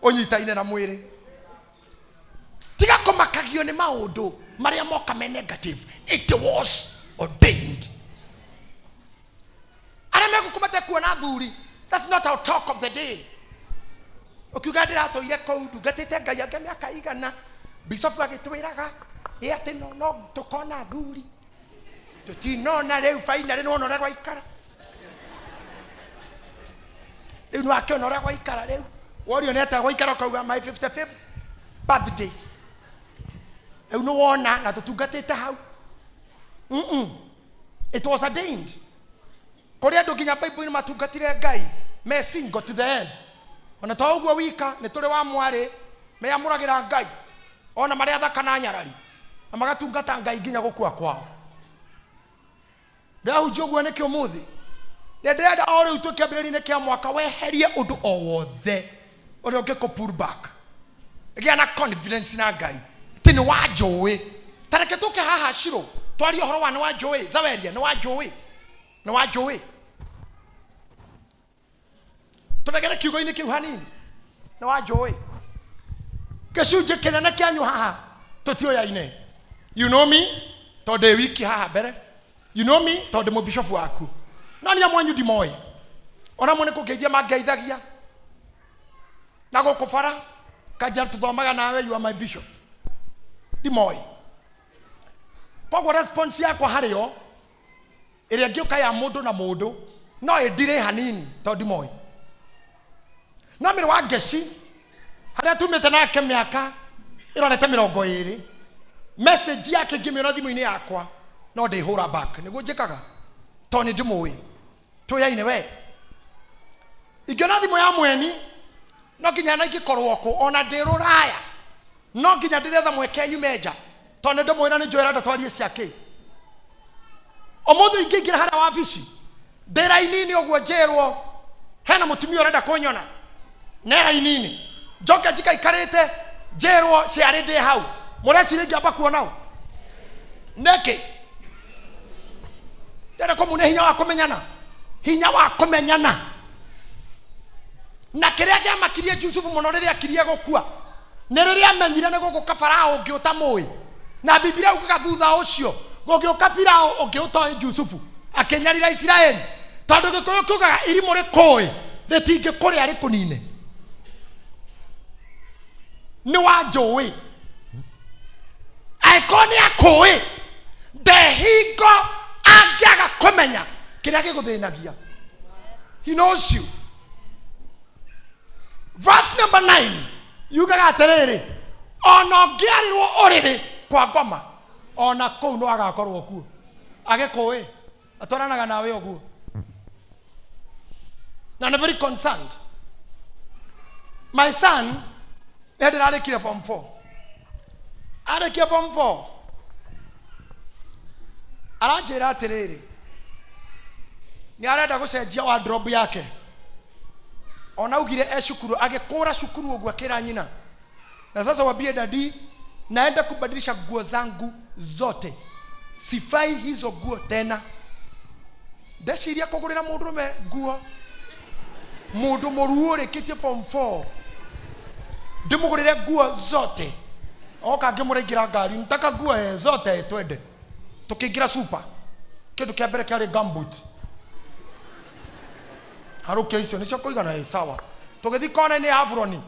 ũnyitaine na mwĩrĩ. Tiga kũmakagio nĩ maũndũ marĩa moka me negative. It was ordained. Arĩa megũkũ matekuona athuri, that's not our talk of the day. Ũkiuga ndĩratũire kũu ndungatĩte Ngai angĩ mĩaka igana, bicobu agĩtwĩraga ĩ atĩ no no tũkona athuri, tũtinona rĩu finally nĩwona ũrĩa gwaikara rĩu, nĩwakĩona ũrĩa gwaikara rĩu, worio nĩ atĩa gwaikara, ũkauga my 55th birthday rĩu nĩwona na tũtungatĩte hau. It was ordained. Kũrĩ andũ nginya Bible-inĩ matungatire Ngai me single to the end. Ona to ũguo wika, nĩ tũrĩ wa mwarĩ meyamũragĩra Ngai ona marĩa athaka na nyarari, na magatungata Ngai nginya gũkua kwao. Ndĩrahunjia ũguo nĩkĩ ũmũthĩ? Nĩ ndĩrenda o rĩu twĩ kĩambĩrĩria-inĩ kĩa mwaka weherie ũndũ o wothe ũrĩa ũngĩkũ pull back. Gĩa na confidence na Ngai atĩ nĩ wanjũĩ. Ta reke tũke haha Shiro twarie ũhoro wa nĩ wanjũĩ. Zaweria, nĩ wanjũĩ, nĩ wanjũĩ. Tũregere kiugo-inĩ kĩu hanini. Nĩ wanjũĩ. Gĩcunjĩ kĩnene kĩanyu haha tũtiũyaine. You know me tondũ ndĩ wiki haha mbere. You know me tondũ ndĩ mũbishofu waku. No niĩ amwe anyu ndimoĩ. Ona amwe nĩ kũngeithia mangeithagia na gũkũ bara kanja tũthomaga nawe, you are my bishop. Ndimoĩ. Koguo response yakwa harĩ o ĩrĩa ĩngĩũka ya mũndũ na mũndũ no ĩndire hanini tondũ ndimoĩ. No mĩrĩ wa ngeci harĩa tumĩte nake mĩaka ĩrorete 20, message yake ngĩmĩona thimũ-inĩ yakwa no ndĩhũra back. Nĩguo njĩkaga tondũ nĩ ndĩmũĩ. Tũyaine we. Ingĩona thimũ ya mweni no nginya na ingĩkorwo kũ ona ndĩ rũraya no nginya ndĩretha mweke nyume nja tondũ nĩ ndĩmũĩ na nĩ njũĩ arenda twarie cia kĩ. Ũmũthĩ ingĩingĩra harĩa wabici ndĩ raini-inĩ ũguo njĩrwo hena mũtumia ũrenda kũnyona ne raini-inĩ, njoke njikaikarĩte njĩrwo ciarĩ ndĩ hau, mũreciria ingĩamba kuona ũ nĩkĩ? Ndĩrenda kũmune hinya wa kũmenyana, hinya wa kũmenyana. Na kĩrĩa kĩamakirie Jusufu mũno rĩrĩa akirie gũkua nĩ rĩrĩa amenyire nĩ gũgũka Farao ũngĩ ũtamũĩ, na Biblia ugaga thutha ũcio gũgĩũka Farao ũngĩ ũtoĩ Jusufu akĩnyarira Isiraeli, tondũ Gĩkũyũ kiugaga irimũ rĩkũĩ rĩtingĩkũrĩa rĩkũnine. Nĩ wanjũĩ, angĩkorwo nĩ akũĩ ndehingo angĩaga kũmenya kĩrĩa gĩgũthĩnagia. He knows you. Verse number 9 yugaga atĩrĩrĩ, ona ũngĩarĩrwo ũrĩrĩ kwa ngoma, ona kũu no agakorwo kuo agĩkũĩ, atwaranaga nawe ũguo na nĩ very concerned. My son nĩ ndĩrarĩkire form 4, arĩkia form 4 aranjĩra atĩrĩrĩ, nĩ arenda gũcenjia wardrobe yake. Ona augire e cukuru, agĩkũra cukuru ũguo akĩra nyina, na sasa wambie dadi, naenda kubadilisha nguo zangu zote, sifai hizo nguo tena. Ndeciria kũgũrĩra mũndũrũme nguo, mũndũ mũruo ũrĩkĩtie form 4 ndĩmũgũrĩre nguo zote. Oka ngĩmũraingĩra ngari, nitaka nguo zote twende. Tũkĩingĩra super, kĩndũ kĩa mbere kĩarĩ gumboot. Harũkia icio nĩcio kũigana, ĩ sawa. Tũgĩthiĩ kona-inĩ ya aburoni,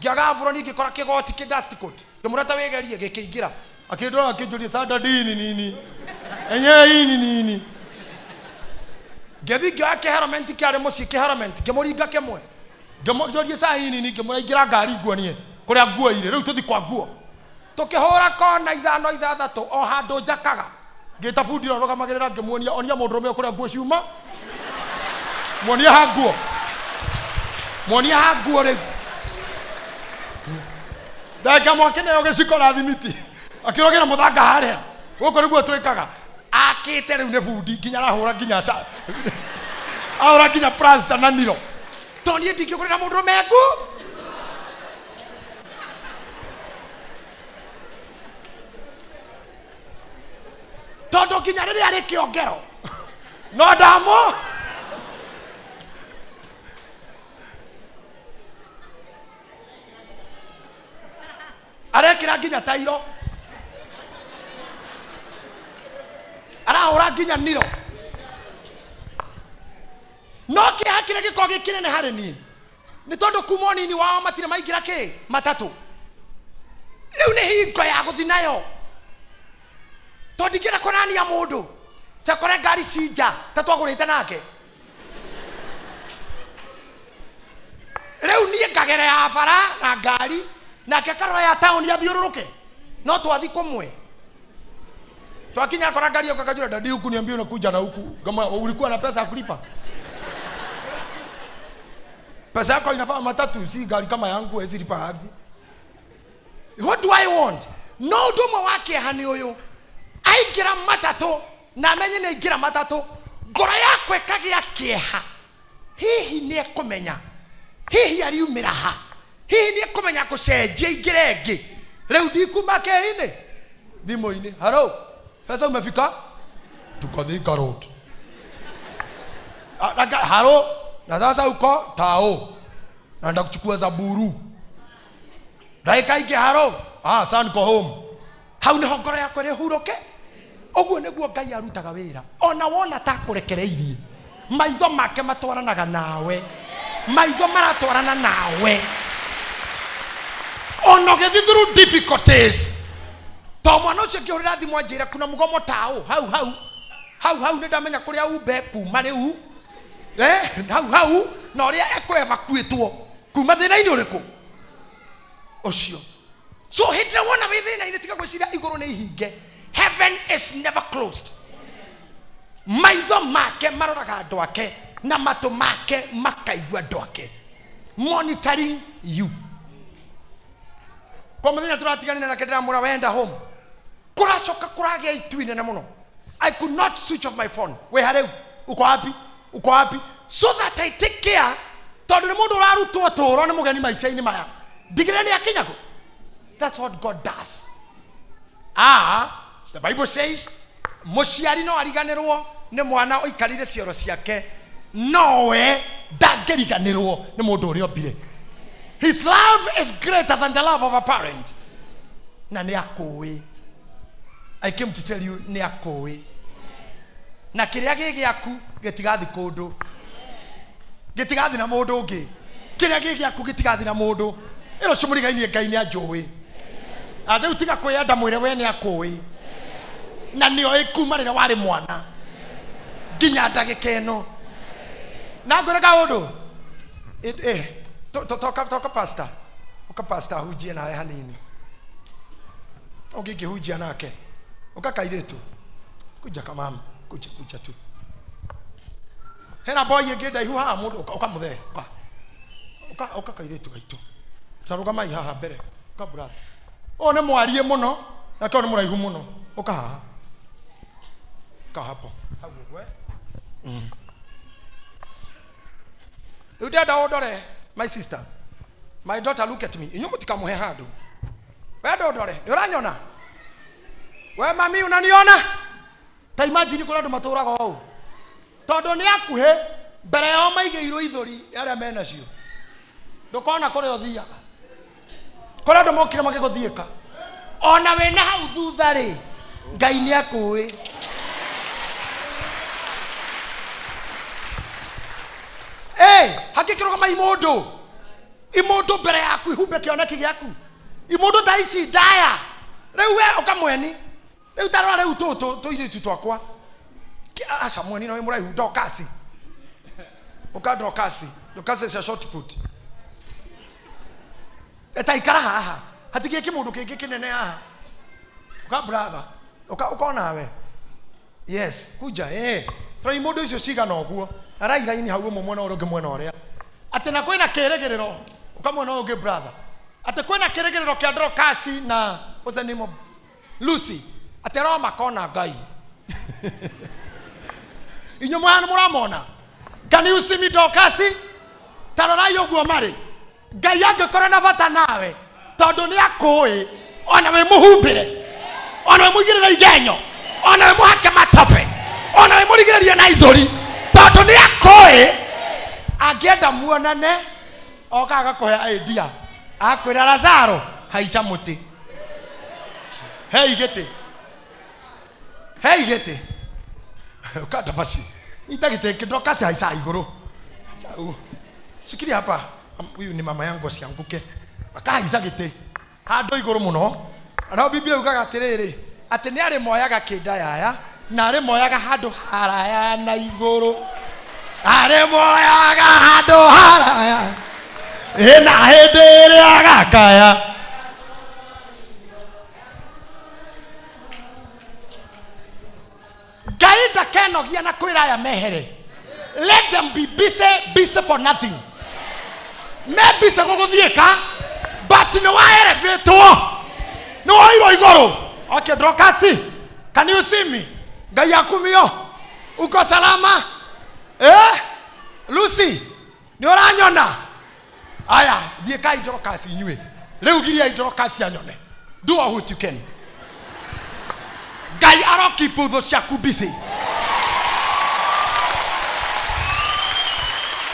ngĩaga aburoni, ngĩkora kĩgoti kĩ dust coat, ngĩmũra ta wĩgerie, gĩkĩingĩra. Akĩndora akĩnjũria sanda dini nini enyewe hii ni nini. Ngĩthiĩ ngĩoya kĩheromenti kĩarĩ mũciĩ, kĩheromenti ngĩmũringa kĩmwe, ngĩmũnjũria saa hii nini, ngĩmũraingĩra ngari nguonie kũrĩa nguo irĩ. Rĩu tũthi kwa nguo, tũkĩhũra kona ithano ithathatũ o handũ njakaga. Ngĩta bundi ũrĩa ũrũgamagĩrĩra, ngĩmuonia, onia mũndũrũme ũyũ kũrĩa nguo ciuma, muonia ha nguo, muonia ha nguo. Rĩu ndagĩka ĩmwe akĩneo gĩciko na thimiti, akĩrogera mũthanga harĩa. Gũkũ nĩguo twĩkaga. Akĩte rĩu nĩ bundi nginya arahũra nginya ahũra nginya plasta na niro, to niĩ ndingĩgũrĩra mũndũrũme nguo. Tondũ nginya rĩrĩa arĩ kĩongero no ndamũ arekĩra nginya tairo, arahũra nginya niro. No kĩeha kĩrĩa gĩkoragwo gĩ kĩnene harĩ niĩ nĩ tondũ kuma ũnini wao matirĩ maingĩra kĩ matatũ. Rĩu nĩ hingo ya gũthi nayo, tondũ ndingĩenda kũnania mũndũ takore ngari cinja ta twagũrĩte nake. Rĩu niĩ ngagera ya bara na ngari, nake akarora ya taũni athiũrũrũke. No twathi kũmwe, twakinya akora ngari yako, akajua daddy huku niambie unakuja na huku kama ulikuwa na pesa ya kulipa. Pesa yako inafaa matatu, si gari kama yangu, hawezi lipa yangu. What do I want? No ũndũ ũmwe wa kĩeha nĩ ũyũ: aingĩra matatũ na amenye nĩ aingĩra matatũ, ngoro yakwa ĩkagĩa kĩeha. Hihi nĩ ekũmenya? Hihi ariumĩra ha? Hihi nĩ ekũmenya gũcenjia ingĩra ĩngĩ? Rĩu ndikuma kĩ-inĩ thimũ-inĩ, "Hello, pesa umefika? Tuko Thika Road." Ah, halo, na sasa uko tao na ndakuchukua Zaburu. Ndagĩka ingĩ, "Haro, ah, sasa niko home." Hau niho ngoro yakwa ĩrĩhurũke. Ũguo nĩguo Ngai arutaga wĩra. Ona wona takũrekereirie, maitho make matwaranaga nawe, maitho maratwarana nawe ona ũgĩthiĩ through difficulties. To mwana ũcio ngĩhũrĩra thimũ anjĩre kuna mũgomo taũ hau hau hau hau, nĩ ndamenya kũrĩa umbe kuma rĩu, hau hau na ũrĩa ekũ-evacuatwo kuma thĩna-inĩ ũrĩkũ ũcio. So hĩndĩ ĩrĩa wona wĩ thĩna-inĩ, tiga gwĩciria igũrũ nĩ ihinge. Heaven is never closed. Maitho make maroraga andũ ake na matũ make makaigua andũ ake, monitoring you. Kwa mũthenya tũratiganire nake, ndĩramwĩra wenda home, kũracoka kũragĩa itu inene mũno. I could not switch off my phone. "Wĩ ha rĩu? Uko wapi? Uko wapi?" So that I take care, tondũ nĩ mũndũ ũrarutwo tũũro, nĩ mũgeni maica-inĩ maya, ndigĩrĩre nĩ akinya kũ. That's what God does. Ah, the Bible says mũciari no ariganĩrwo nĩ mwana ũikarĩire cioro ciake, nowe ndangĩriganĩrwo nĩ mũndũ ũrĩa ombire. His love is greater than the love of a parent. Na nĩ akũĩ. I came to tell you, nĩ akũĩ, na kĩrĩa gĩ gĩaku gĩtigathi kũndũ, gĩtigathi na mũndũ ũngĩ. Kĩrĩa gĩ gĩaku gĩtigathi na mũndũ. Ĩro cio mũrigainie, Ngai nĩ anjũĩ. Rĩu tiga kwĩyenda, mwĩre we nĩ akũĩ na nĩoĩ kuma rĩrĩa warĩ mwana nginya ndagĩka ĩno. Na ngwĩre kaũndũ. Toka, toka pastor, ũka pastor ahunjie nawe hanini. Ũngĩngĩhunjia nake, ũka kairĩtu, kuja kamama, kuja, kuja tu. Hena boy ĩngĩ ndaihu haha, mũndũ ũka, ũka mũthee, ũka, ũka, ũka kairĩtu gaitũ. Tarũgamai haha mbere. Ũka brother. Ũyũ nĩ mwariĩ mũno nake ũyũ nĩ mũraihu mũno. Ũka haha, ũka hapo hau ũguo, eh? Rĩu ndĩrenda ũndore, my sister, my daughter, look at me. Inyuĩ mũtikamũhe handũ. We ndũndore, nĩ ũranyona? We mami, unaniona? Ta imagine kũrĩ andũ matũraga ũũ tondũ nĩ akuhĩ, mbere yao maigĩirwo ithũri arĩa menacio. Ndũkona kũrĩa ũthiaga, kũrĩ andũ mokire magĩgũthiĩka. Ona wĩna hau thutha rĩ, Ngai nĩ akũĩ. Ĩ, hangĩkĩrũgama imũndũ imũndũ mbere yaku ihumbe kĩoneki gĩaku, imũndũ ta ici ndaya rĩu we ũkamweni rĩu tarora rĩu tũtũ tũirĩtu twakwa. Aca mweni no wĩ mũraihu ndokasi ũka ndokasi ndokasi cia short put eta ikara haha hatigä kä må ndå kä ngä kä nene haha ũka brother ũka ũkonawe yes kuja tũra imũndũ icio cigana ũguo arairaini hau ũmwe mwena ũrĩa ũngĩ mwena ũrĩa atĩ na kwĩna kĩrĩgĩrĩro ũka mwena ũyũ ũngĩ brother atĩ kwĩna kĩrĩgĩrĩro kĩa Dorokasi na what's the name of Lucy atĩ ro makona Ngai inyuĩ mwana mũramona. Can you see me Dorokasi? Tarorai ũguo marĩ. Ngai angĩkorwo na bata nawe tondũ nĩ akũĩ, ona wĩ mũhumbĩre, ona wĩ mũigĩrĩre igenyo, ona wĩ mũhake matope, ona wĩ mũrigĩrĩrie na ithũri, tondũ nĩ akũĩ, angĩenda muonane oka agakũhe idea, akwĩra Lazaro haica mũtĩ, hei gĩtĩ, hei gĩtĩ, ukanda basi nyita gĩtĩ kĩndokasi haica igũrũ. Shikilia hapa, huyu ni mama yangu asianguke. Akahaica gĩtĩ handũ igũrũ mũno. Nao Biblia yugaga atĩrĩrĩ, atĩ nĩ arĩmoyaga kĩndayaya na arĩmoyaga handũ haraya na igũrũ, arĩmoyaga handũ haraya ĩna hĩndĩ ĩrĩa agakaya. Ngai ndakenogia na kwĩra aya mehere. Let them be busy, busy for nothing. Me busy gũgũthiĩka, but nĩ waerevetwo, nĩ woirwo igũrũ. Okay, Dorokasi, can you see me? Ngai akumio, uko salama? Lucy, nĩ ũranyona? Aya, thiĩ kai Dorokasi inyuĩ. Rĩu giriai Dorokasi anyone. Do all what you can. Ngai arokeep thũ ciaku busy.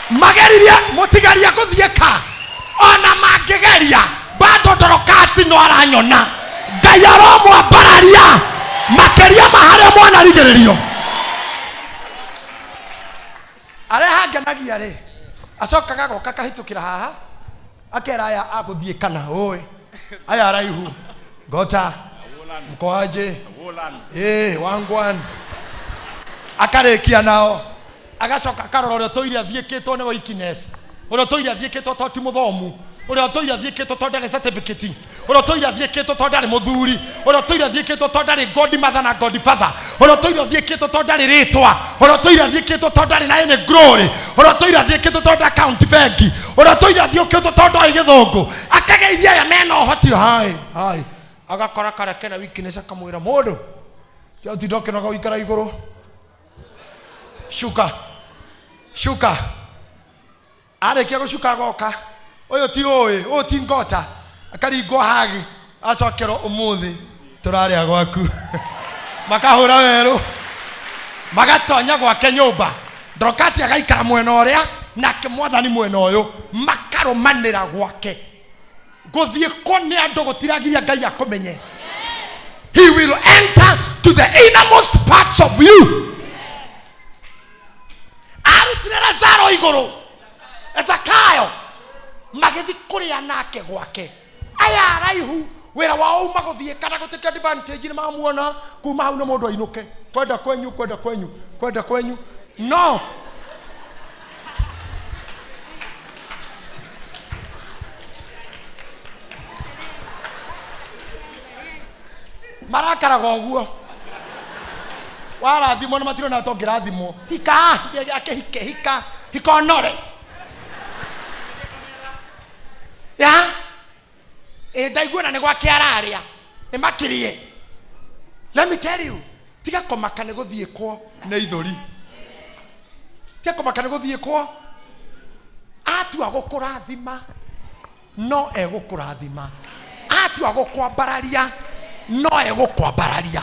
Mageririe mũtigerie gũthiĩka, ona mangĩgeria bado Dorokasi no aranyona. Ngai aromwambararia makĩria ma harĩa mwanarigĩrĩrio. Arĩa hangenagia rĩ, acokaga agoka akahĩtũkĩra haha akera aya agũthiĩ kana ũĩ aya araihu ngota mkoaje wangwan akarĩkia nao agacoka akarora ũrĩa ũtũire athiĩkĩtwo nĩ weakness, ũrĩa ũtũire athiĩkĩtwo tondũ ti mũthomu, ũrĩa ũtũire athiĩkĩtwo tondũ ndarĩ certificate, ũrĩa ũtũire athiĩkĩtwo tondũ ndarĩ mũthuri, ũrĩa ũtũire athiĩkĩtwo tondũ ndarĩ godmother na godfather, ũrĩa ũtũire athiĩkĩtwo tondũ ndarĩ rĩtwa, ũrĩa ũtũire athiĩkĩtwo tondũ ndarĩ na any glory, ũrĩa ũtũire athiĩkĩtwo tondũ nda account bengi, ũrĩa ũtũire athiĩkĩtwo tondũ ndoĩ gĩthũngũ, akageithia aya mena ũhoti hai hai, agakora karĩa kena weakness akamwĩra mũndũ tiga ũtinda ũkĩnoga ũikara igũrũ, shuka shuka. Arĩkia gũcuka agoka, ũyũ ti ũĩ, ũyũ ti ngota, akaringwo hagi, acokerwo ũmũthĩ tũrarĩa gwaku. Makahũra werũ, magatonya gwake nyũmba. Dorokasi agaikara mwena ũrĩa, nake mwathani mwena ũyũ, makarũmanĩra gwake. Gũthiĩ kwo nĩ andũ gũtiragiria Ngai akũmenye. He will enter to the innermost parts of you. Arutire Lazaro igũrũ, Zakayo magĩthiĩ kũrĩa nake gwake. Aya araihu wĩra wao uma gũthiĩ kana gũtĩka advantage nĩ mamuona kuma hau nĩ mũndũ ainũke kwenda kwenyu, kwenda kwenyu, kwenda kwenyu. No marakaraga ũguo warathimwo na matirona ta ũngĩrathimwo. Hika akĩhike, hika hika onore ya ĩ ndaigua na nĩ gwake ararĩa nĩ makĩrie. Let me tell you, tiga kũmaka nĩ gũthiĩ kwo nĩ ithũri, tiga kũmaka nĩ gũthiĩ kwo. Atua gũkũrathima no egũkũrathima, atua gũkwambararia no egũkwambararia.